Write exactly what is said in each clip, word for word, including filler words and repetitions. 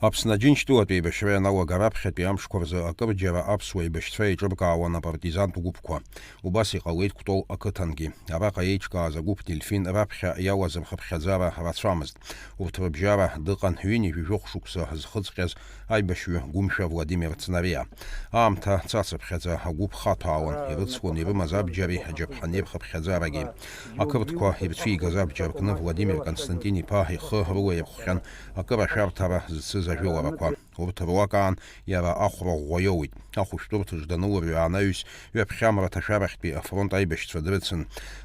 Аԥсны Аџьынџьтәылатә еибашьра ианалага раԥхьатәи амшқәа рзы акырџьара аԥсуа еибашьцәа еиҿыркаауан апартизантә гәыԥқәа. Убас иҟалеит Кәтол ақыҭангьы. Араҟа еиҿкааз агәыԥ Дельфин раԥхьа иалаз рхыԥхьаӡара рацәамызт. Урҭ рыбжьара дыҟан ҩынҩажәи жәохә шықәса зхыҵҟьаз аибашьҩы Гәымшәа Владимир Цнариа. Аамҭа цацыԥхьаӡа агәыԥ хаҭәаауан, ирыцлон ирымаз абџьари аџьаԥҳани рхыԥхьаӡарагьы. Ақырҭқәа ирцәигаз абџьар кны Владимир Константин-иԥа ихы рылаирхәхьан акыр ашәарҭара зцыз ажәыларақәа. Урҭ руак аан иара ахәра ӷәӷәа иоуит. Ахәышәтәырҭаҿ данылырҩа анаҩс, ҩаԥхьа амраҭашәарахьтәи афронт аибашьцәа дрыцын,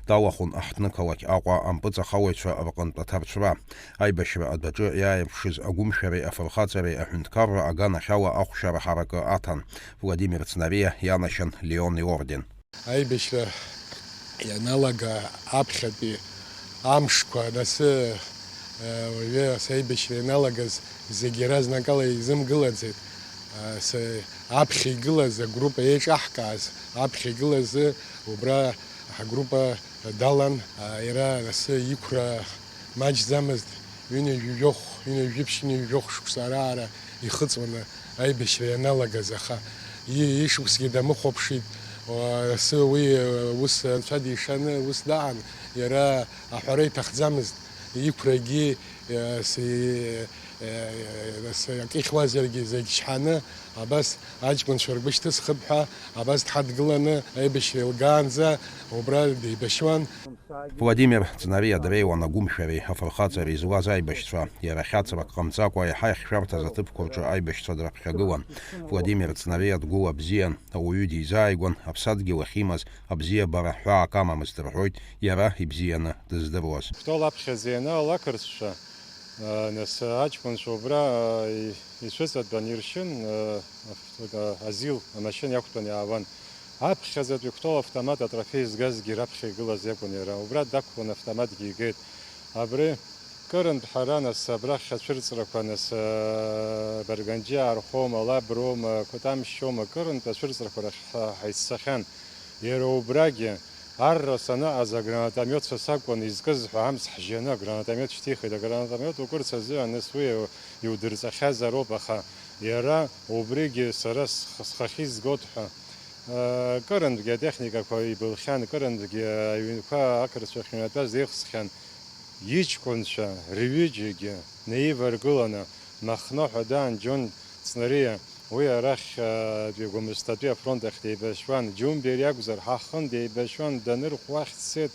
далахәын аҳҭнықалақь Аҟәа ампыҵахалаҩцәа рҟынтә аҭарцәра. Аибашьра адәаҿы иааирԥшыз агәымшәареи афырхаҵареи аҳәынҭқарра аганахьала ахәшьара ҳаракы аҭан. Владимир Цнариа ианашьан Леон иорден. Аибашьра ианалага аԥхьатәи амшқәа, нас, э, уажәы ас аибашьра ианалагаз зегьы иаразнакала еизымгылаӡеит. Э, с-, аԥхьа игылаз, агруппа еиҿаҳкааз аԥхьа игылаз, убра ҳгруппа далан, э, иара асы иқәра маҷӡамызт, ҩынҩажәи жәохә, ҩынҩажәи ԥшь, ҩынҩажәи жәохә шықәса ара-ара ихыҵуаны аибашьра ианалагаз, аха и-, ишықәсгьы дамыхәаԥшит, уа, асы уи, ус анцәа дишаны ус даан, иара аҳәара иҭахӡамызт, иқәрагьы, э, си-, э, э, асы акы ихьуазаргьы зегь шьҳаны, абас аҷкәынцәа ргәы шьҭысхып ҳәа, абас дҳадгыланы аибашьра еилгаанӡа убра деибашьуан. Владимир Цнариа дреиуан агәымшәареи афырхаҵареи зуаз аибашьцәа. Иара хьаҵрак ҟамҵакәа, еиҳа ихьшәарҭаз аҭыԥқәа рҿы аибашьцәа дрыԥхьагылан. Владимир Цнариа дгәыла бзиан, ауаҩы дизааигәан, аԥсадгьыл ахьимаз абзиабара ҳәаак амамызт рҳәоит иара ибзианы дыздыруаз. Кәтол аԥхьаӡа ианаала ақырҭцәа, нас аҷкәынцәа убра, ицәыҵатәан иршьын, авто-, Азил амашьына иақәтәан иаауан. Аԥхьаӡатәи Кәтол автомат атрофеи згазгьы раԥхьа игылаз иакәын иара. Убра дақәлан автоматгьы игеит. Абри кырынтә ҳара, нас, абрахь ацәырҵрақәа, нас, Барганџьиа архоума, Лаброума, Кәатамшьоума, кырынтә ацәырҵрақәа рахь ҳа-, ҳаиццахьан. Иара убрагьы, арра саныҟаз агранатомиот са сакәын изкыз ҳәа амц ҳжьаны агранатомиот шьҭихит. Агранатомиот укырц азыҳәан, нас, уи иудырҵахьазароуп, аха иара убригьы сара сх-, схахьы изгот ҳәа. Кырынтәгьы атехникақәа ибылхьан, кырынтәгьы аҩнқәа ақырҭцәа ахьыҩнатәаз еихсхьан. Иҷкәынцәа рҩыџьагьы наиваргыланы, Махно ҳәа даан Џьон Ҵнариа, уи арахь, а, тәи Гәымсҭатәи афронт ахь деибашьуан, Џьумбери акәзар, ҳа ҳхын деибашьуан, данырхә уахь дцеит,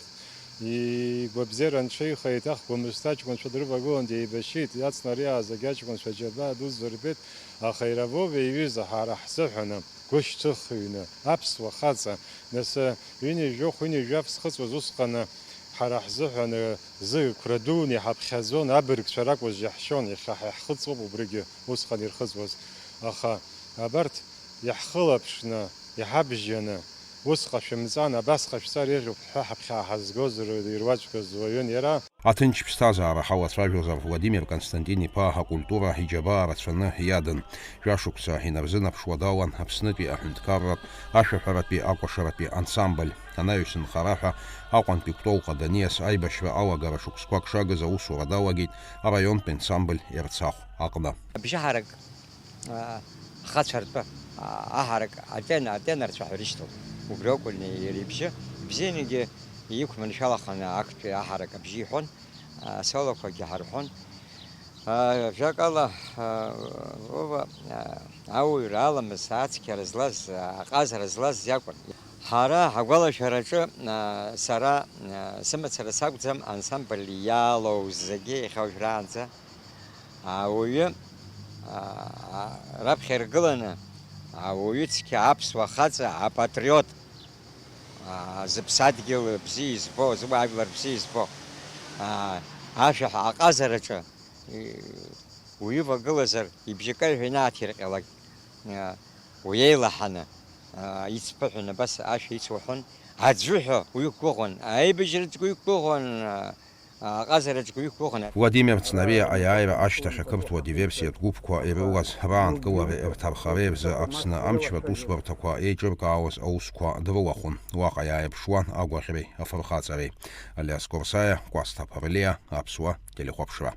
игәабзиара анҽеиха, еиҭах Гәымсҭа аҷкәынцәа дрывагылан деибашьит, иацнариааз агьаҷкәынцәа аџьабаа дуӡӡа рбеит, аха иара Вова иҩыза ҳара ҳзыҳәаны, гәышьҭыхыҩны, аԥсуа хаҵа, нас, ҩынҩажәохә, ҩынҩажәаф зхыҵуаз усҟаны, ҳара ҳзыҳәан, зықәра дуны иҳаԥхьаӡон, абыргцәа ракәыз иаҳшьон, иахьа ҳа иаҳхыҵуоуп убригьы усҟан ирхыҵуаз. Аха абарҭ иаҳхылаԥшны, иҳабжьаны, ус ҟашәымҵан, абас ҟашәҵар еиӷьуп ҳәа ҳаԥхьа ҳазгоз ры-, ируаӡәкыз уаҩын иара. Аҭынч ԥсҭазаара ҳалацәажәозар, Владимир Константин-иԥа акультура иџьабаа рацәаны иадын. Жәашықәса инарзынаԥшуа далан Аԥснытәи аҳәынҭқарратә ашәаҳәаратәи акәашаратәи ансамбль. Анаҩс нхара ҳәа Аҟәантәи Кәтол Ҟаданиас аибашьра алагара шықәсқәак шагыз аусура далагеит араионтәи ансамбль Ерцахә аҟны. Абжьаҳарак, а, хацәа ртәы, а, аҳарак атен-, атенорцәа ҳәа ирышьҭоуп. Убри акәын иара ибжьы. Ибзиангьы иқәманшәалаханы актәи аҳарак абжьы иҳәон, асолоқәагьы ҳарҳәон. А, жәакала, а, Вова, а, ауаҩра аламыс ацқьара злаз, а, аҟазара злаз иакәын. Ҳара ҳагәалашәараҿы, а, сара, а, сымацара сакәӡам, ансамбль иалоу зегьы иахьа уажәраанӡа ауаҩы, а, а, раԥхьа иргыланы, ауаҩы цқьа, аԥсуа хаҵа, апатриот, а, зыԥсадгьыл бзиа избо, зуаажәлар бзиа избо, а, ашәаҳәа аҟазараҿы, и-, уивагылазар, ибжьы каҩҳәа инааҭирҟьалак, а, уеилаҳаны, а, ицԥыҳәаны абас ашәа ицуҳәон. Аӡәы ҳәа уиқәгәыӷуан, аибажьраҿгьы уиқәгәыӷуан, а, аҟазараҿгьы уиқәгәыӷуан. Владимир Цнариа аиааира ашьҭахь ақырҭуа диверсиатә гәыԥқәа ирылаз раанкылареи рҭархареи рзы Аԥсны амчратә усбарҭақәа еиҿыркаауаз аусқәа дрылахәын, уаҟа иааирԥшуан агәаӷьреи афырхаҵареи. Алиас Корсаиа, Кәасҭа Ԥарлиа, Аԥсуа телехәаԥшра.